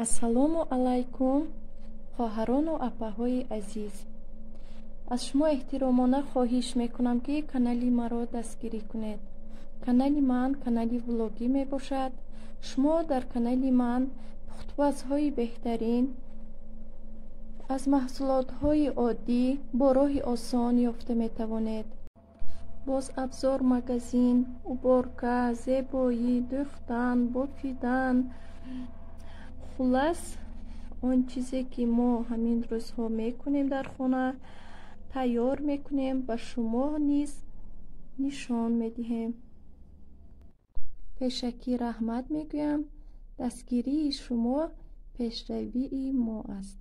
Ассалому алайкум, хоҳарону апаҳои азиз. Аз шумо эҳтиромона хоҳиш мекунам, ки канали маро дастгирӣ кунед. Канали ман канали влогӣ мебошад. Шумо дар канали ман пухтупазҳои беҳтарин аз маҳсулотҳои оддӣ бо роҳи осон ёфта метавонед. Боз абзор магазин, уборка, зебоӣ, дӯхтан, бофидан, хуллас он чизе ки мо ҳамин рӯзҳо мекунем дар хона, тайёр мекунем, ба шумо низ нишон медиҳем. Пешакӣ раҳмат мегӯям. Дастгирии шумо пешравии мо аст.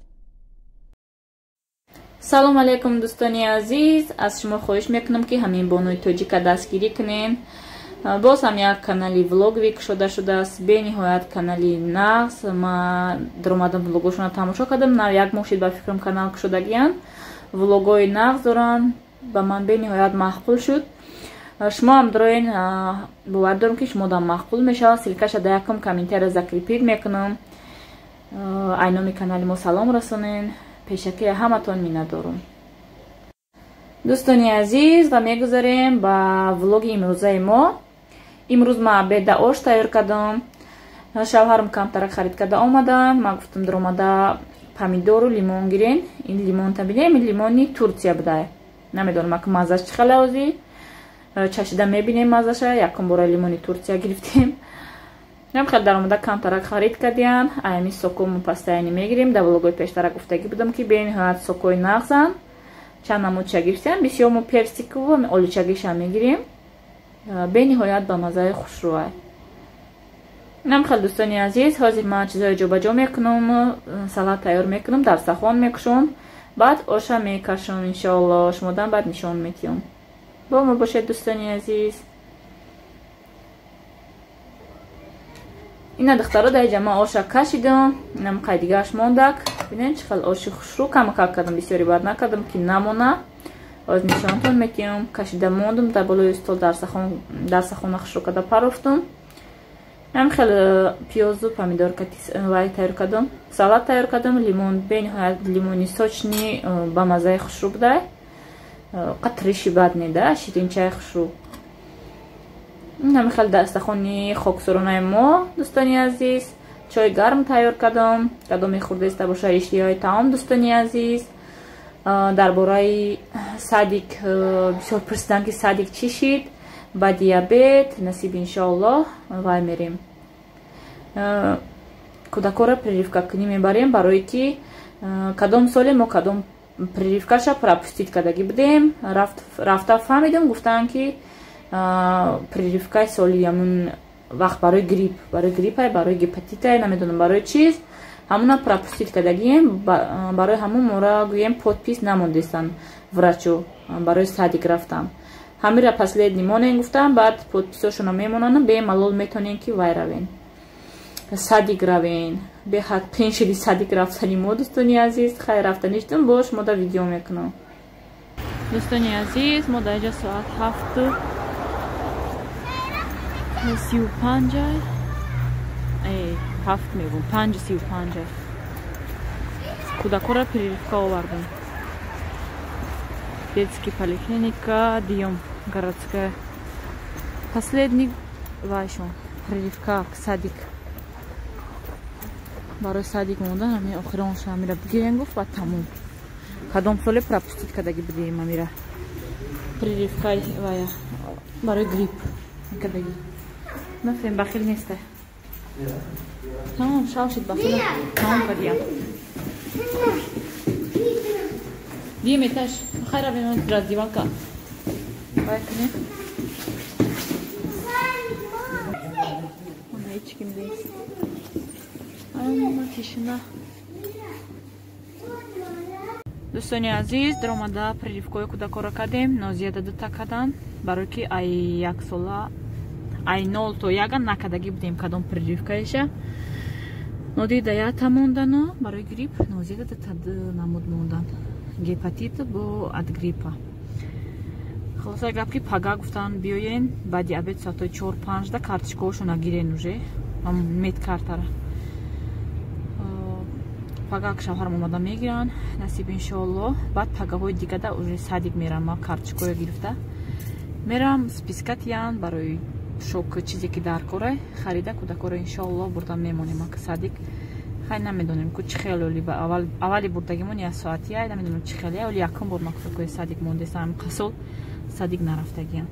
Салом алейкум, дӯстони азиз. Аз шумо хоҳиш мекунам, ки ҳамин бонуи тоҷика дастгирӣ кунен. Боз ҳам як канали влоговӣ кушода шудааст, бениҳоят канали нағз. Ма даромадам, влогошонро тамошо кардам. Нав як моҳ шид, ба фикрам, канал кушодагиянд. Влогҳои нағз доранд, ба ман бениҳоят маъқул шуд. Шумо ҳам дороен, бовар дорам, ки шумо дам маъқул мешавад. Ссылкаша дар якум комментария закрепить мекунам. Ай номи канали мо салом расонен. Пешакии ҳаматон миннатдорум, дӯстони азиз. Ва мегузарем ба влоги имрӯзаи мо. Имрӯз ман обеда ош тайёр кардам. Шавҳарам камтарак харид карда омадам. Ман гуфтам, даромада помидору лимон гирен. Ин лимонта бинем, ин лимони Турсия будай. Намедонам, ака, маззаш чӣ хела. Озӣ чашида мебинем маззаша. Якум бора лимони Турсия гирифтем. Ам хел даромада камтарак харид кардиян. Аями сокому постоянно мегирем. Дар влогои пештара гуфтагӣ будам, ки бениҳоят сокои нағзанд. Чанд намудча гирифтем. Бисёр мо персикову олучагиша мегирем, бениҳоят ба маззаи хушрӯай. Инам хел, дӯстони азиз. Ҳозир ман чизҳои ҷобаҷо мекунам, салат тайёр мекунам, дарсахон мекушам, баъд оша мекашам. Иншоалло, шумодан баъд нишон метиҳам. Бо мо бошед, дӯстони азиз. Ина, духтаро, дар иҷа ман оша кашидам. Инам қайдигааш мондак. Бинед, чӣ хел оши хушрӯ камакак кардам, бисёри бад накардам, ки намона. Оз нишонтон метиҳам. Кашида мондум дар болои стол, дарсахона хушрӯ карда парофтум. Ам хел пиёзу помидор вай тайёр кардам, салат тайёр кардам. Лимон бениҳоят лимони сочный, ба маззаи хушрӯ будай, қатриши бад неда, ширинчаи хушрӯ. Ҳами хел дастархони хоксуронаи мо, дӯстони азиз. Чой гарм тайёр кардам, кадоме хурдеста боша, иштиҳои таом. Дӯстони азиз, дар бораи садик бисёр пурсидам, ки садик чӣ шид. Ба диабет насиб, иншоаллоҳ, вай мерем, кӯдакҳоро прививка кунӣ мебарем, барое ки кадом соле мо кадом прививкаша пропустить кардагӣ будем. Рафта фаҳмидам, гуфтанд, ки прививкаи соли ҳамун вақт барои грипп, барои гриппай, барои гепатитай, намедонам барои чиз, ҳамуна пропустить кардагием. Барои ҳамун мора, гӯем, подпись намондестанд врачу барои садик рафтам. Ҳамира последний монен, гуфтам, баъд подписошона мемонанд, бемалол метонен, ки вай равен, садик равен. Беҳад қин шуди садик рафтани мо, дӯстони азиз. Хайр, рафтаништум, бош мо да видео мекунам. Дӯстони азиз, мо дар иҷа соат 7:35, ҳафт мегум, 5:35, кӯдакҳоро прививка овардам. Детский поликлиника диюм, городская. Последний вайшон прививка садик, барои садик мондан. Ами охиронша амира бигирен, гуфт, баъд тамом. Кадом соле пропустить кардагӣ будем, амира прививка вая барои грипп кардагӣ. Нафрем, бахил неста. Тамом, шав шид, бахил тамом кардиям. Дием этаж. Хайр, равем раздевалка. Вай кунем. Она ҳеч ким нест. Ама тишина. Дӯстони азиз, даромада прививкаҳои кӯдакҳоро кардем. Нозияда дута карданд, барое ки ай як сола, ай 0 то 1 накардагӣ будем кадом прививкаиша. Нодида ята мондану барои грипп, Нозияда дута намуд мондан, гепатит бо от гриппа. Хулоса гап, ки пага гуфтанд, биёен баъди обед, соатҳои 4-5-да, карточкаҳошона гирен, уже медкартара. Пага шавҳарам омада мегиранд, насиб иншоалло. Баъд пагаҳои дигада уже садик мерам, ма карточкаҳоя гирифта мерам, списка тиян барои шок чизе ки дар кора харида кӯдакоро иншоалло бурда мемонем ака садик. Хай намедонем ку чӣ хел оли аввали бурдагимон як соатия, намедонем чӣ хеле оли якум бор ма кӯдакои садик мондесам, қасол садик нарафтагиям.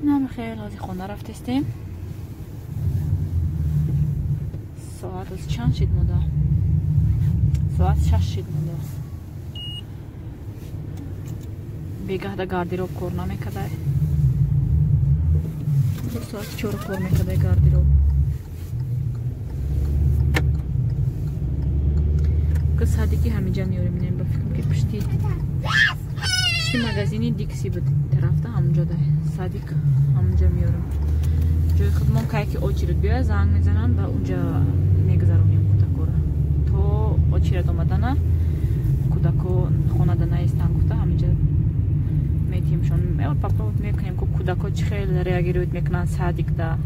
Нам хел ҳозир хона рафтестем. Соат аз чанд шид монда? Соат 6 шид монда. Бегаҳда гардероб кор намекардай. Соат 4 кор мекардай гардероб. Ки садики ҳамиҷа меорем, ба фикрам ки пушти магазини Дикси буд тарафта ҳамунҷо дай садик ҳамунҷа меорем. Ҷои худмон кай ки очередь биёяд занг мезанам ва унҷа мегузаронем кӯдакоро. То очередь омадана кӯдако хонада наистанд гуфта ҳаминҷа метиҳемшон. Попробовать мекунем ку кӯдако чӣ хел реагируют мекунанд садикда.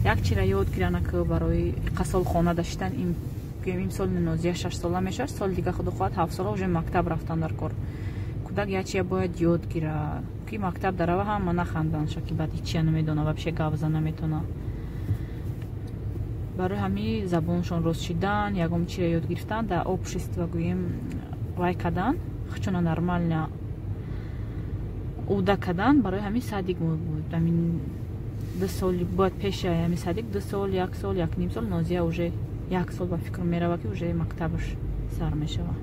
Як чира ёд гиранд ки барои қасол хонада шидан имсол Нозия 6 сола мешавад, соли дига худо хоҳад 7 сола уже мактаб рафтан дар кор. Кӯдак як чия бояд ёд гирад ки мактаб дарава ҳама наханданд ша ки баъд ҳичия намедона, вообще гап зада наметона. Барои ҳамин забоншон рост шидан, ягон чиро ёд гирифтан, дар общество гӯем вай кардан, хучона нормально уда кардан, барои ҳамин садик буд. Ҳамин 2 сол бояд пеши ҳамин садик 2 сол, 1 сол, 1.5 сол Нозия уже 1 сол ба фикр мерава ки уже мактабаш сар мешава.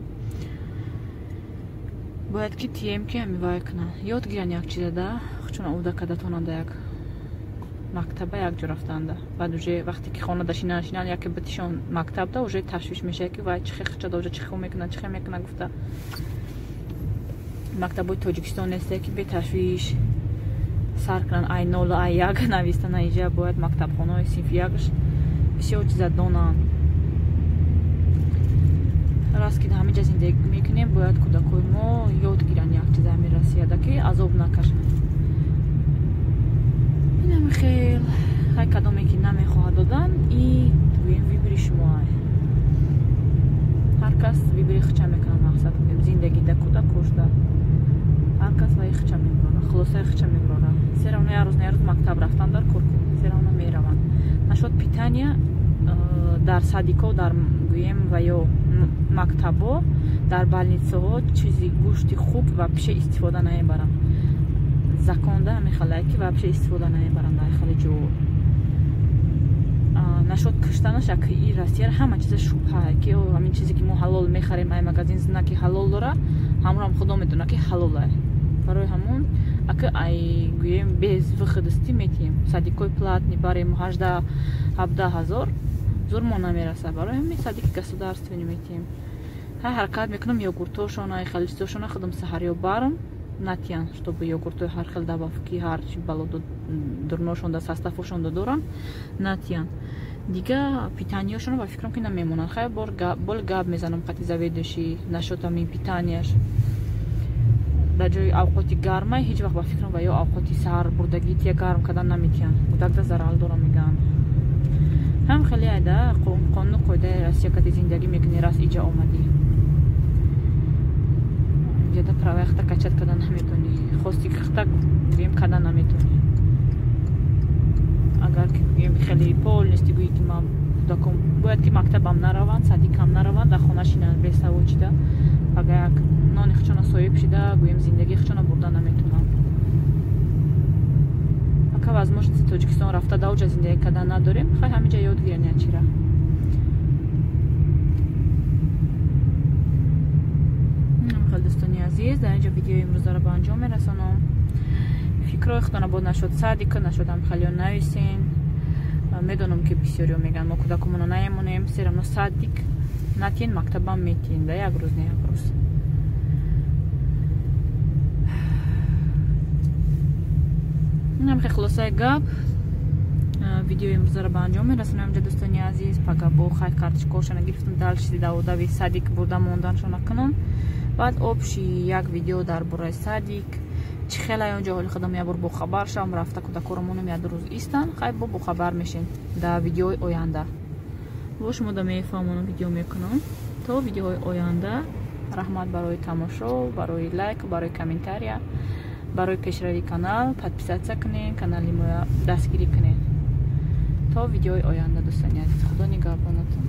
Бояд ки тием ки ҳами вай кунанд, ёд гиранд як чиза да, хучона уда карда тонанда як мактаба як ҷо рафтанда. Баъд уже вақте ки хонада шинан шинан яке битишон мактабда уже ташвиш мешавад ки вай чӣ хечада уже чӣ хел мекунад, чӣ хел мекунад гуфта. Мактабои Тоҷикистон несте ки беташвиш сар кунанд, ай 0 ай 1 навистан, иҷа бояд мактабхонаҳои синфи якш бисёр чиза донанд. Раст ки ҳамин ҷа зиндагӣ мекунем, бояд кӯдакои мо ёд гиранд як чиза ҳамин Россияда ки азоб накашанд. Инам хел хай кадоме ки намехоҳад додан, и гӯем выбори шумоа. Ҳар кас выбори хича мекунад, мақсад зиндагида кӯдакошда. Ҳар кас ваи хича мебурора, хулосаи хича мебурора. Все равно як рӯз на як рӯз мактаб рафтан дар кор, все равно мераванд. Нашод питания дар садико, дар гӯем ва ё мактабо, дар больницаҳо чизи гӯшти хуб вообще истифода намебаранд. Законда ҳамин ки вообще истифода намебаранд дар хеле ҷо. Нашод киштанаш аки и Россия ҳама чиза шубҳа ки ҳамин чизе ки мо ҳалол мехарем ай магазин знаки ҳалол дора, ҳамонам худо медона ки ҳалол ай. Барои ҳамон аки ай гӯем без выходости метиҳем. Садикои платни барем 18-17 ҳазор зур мо намераса. Барои ҳамин садики государственный метиҳем. Ҳай ҳаракат мекунам йогуртошона, ай хеле чизошона худам саҳарё барам натиян, чтобы йогуртои ҳар хел добавки, ҳар чи бало дурношонда составошонда дорам натиян. Дига питанияшона ба фикрам ки намемонанд. Хай бол гап мезанам қати заведующий нашод ҳамин питанияш. Дар ҷои авқоти гармай ҳеҷ вақт ба фикрам ва ё авқоти саҳар бурдагӣ тия гарм кардан наметиҳанд. Кӯдакда зарар дора мегӯянд. Ҳам хеле айда қонуну қоидаи Россия кади зиндагӣ мекунӣ, раст иҷа омадӣ. Иҷада праваи хата качат кардан наметонӣ. Хости хата гӯем кардан наметонӣ. Агар ки гӯем хеле полностью гӯӣ ки ман кӯдаком бояд ки мактабам нараванд, садикам нараванд, дар хона шинанд бесавод шида. Агар як нони хичона соҳиб шида, гӯем зиндагии хичона бурда наметонам. Ака возможности Тоҷикистон рафта даоҷа зиндагӣ кардан надорем, хай ҳаминҷа ёд гиранд як чира. Хел дӯстони азиз, дар инҷо видеои имрӯзаро ба анҷом мерасонам. Фикрҳои худтона бод нашуд садика, нашудам хелиё нависен. Медонам ки бисёриё мегӯянд мо кӯдакомонро наемонем, все равно садик натиен, мактабам метиен, да як рӯз не як рӯз. Инам хеле хулосаи гап. Видеои имрӯзаро ба анҷом мерасонам инҷа дӯстони азиз. Пага бо хай карточкаҳошона гирифтам, дальше даводави садик бурда монданшона кунам. Баъд общий як видео дар бораи садик, чӣ хеле онҷо ҳоли худам як бор бохабар шавам, рафта кӯдакоро монам як ду рӯз истан, хай бо бохабар мешем дар видеои оянда. Бо шумо да мефаҳмонам, видео мекунам. То видеоҳои оянда, раҳмат барои тамошо, барои лайк, барои комментария, барои пешравии канал. Подписаться кунед, канали моя дастгирӣ кунед. То видеои оянда, дӯстони азиз, худо нигаҳбонатон.